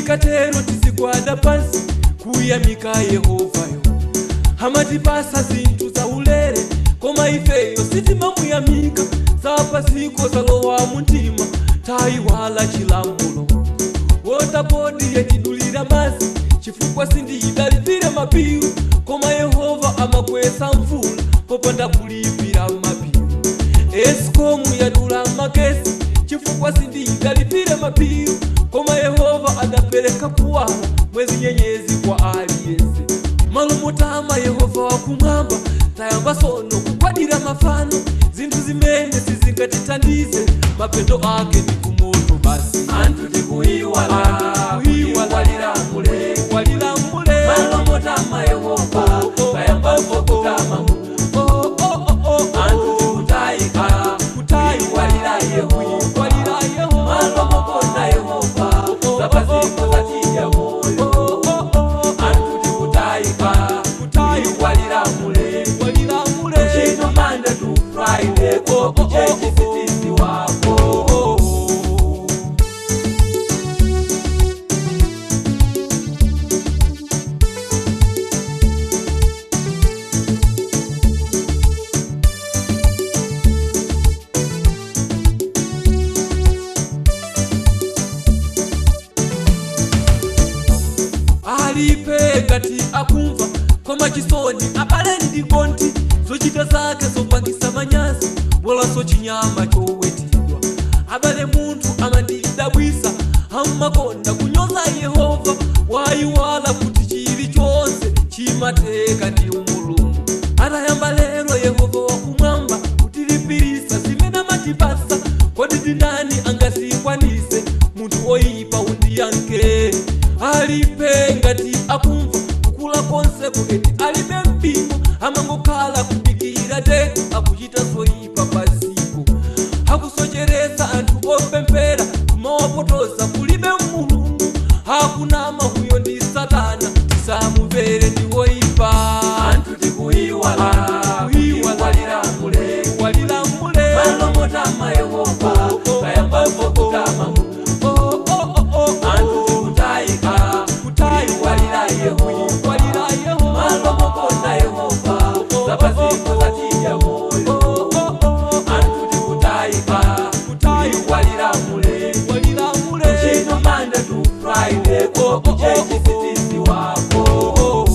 Tikatero tizigwada pansi kuyamika Yehovayo. Amatipasa zinthu za ulere, koma ifeyo sitimamuyamika. Zapasiko zalowa muntima, tayiwala chilamulo. Water board yatidulira mazi chifukwa sindidalipire mabilu, koma Yehova amakwesa mvula popanda kulipira mabilu. Escom yadula magesi chifukwa sindidalipire mabilu, koma Yehova adapereka kuwala mwezi nyenyezi kwa aliyense. Malumutama Yehova wakumwamba, tayamba sono kukwadira mafano. Zinthu zimene sizingatithandize, mapeto ake ndi kumoto basi. Anthu tikuyiwala, kuyiwalira mule, walira mule. Malomotama Yehova, tayambapo kutama Mulungu. Anthu tikutayika, kuyiwalira Yehova, walira Yehova. Malomokonda Yehova, zapaziko zatidya moyo. Anthu tikutayika, kuyiwalira mule, walira mule. Ntchito Monday to Friday, ku church sitisi wako. Alipe ngati akumva koma chisoni abale ndi konti, zochita zake zopangisa manyazi walaso chinyama chowetidwa. Abale munthu amandidabwisa, amakonda kunyoza Yehova, wayiwala kuti chilichonse chimateka ndi Mulungu. Atayamba lero Yehova wakumwamba kutilipirisa zimene amatipasa, kodi ndani angazikwanise? Munthu oyipa undiyankhe. Alipe ngati akumva kukula konse kuketi alibe mpingo, amangokhala kudikira te akuchita zoyipa pasiko, akusocheretsa anthu opemphera kumawapotoza. Kulibe Mulungu, akunama huyo ndi Satana, tisamumvere ndi woyipa. Anthu tikuyiwala, kuyiwalira mule, walira mule. Malomotama Yehova, tayambapo kutama Mulungu. Anthu tikutayika, kuyiwalira Yehova, walira Yehova. Malomokonda Yehova, zapaziko zatidya moyo. Anthu tikutayika, kuyiwalira mule, walira mule. Ntchito Monday to Friday, ku church sitisi wako.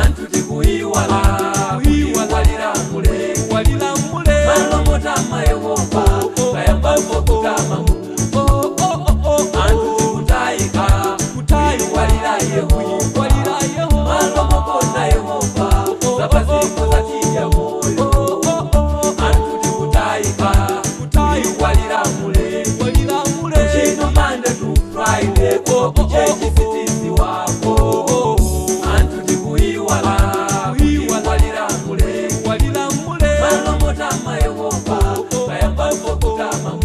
Anthu tikuyiwala, kuyiwalira mule, walira mule. Malomotama Yehova, tayambapo kutama Mulungu. Anthu tikutayika, kuyiwalira Yehova, walira Yehova. Malomokonda Yehova, zapaziko zatidya moyo. Anthu tikutayika, kuyiwalira mule, walira mule. Ntchito Monday to Friday, ku church sitisi wako. Anthu tikuyiwala, kuyiwalira mule, walira mule. Malomotama Yehova, tayambapo kutama Mulungu.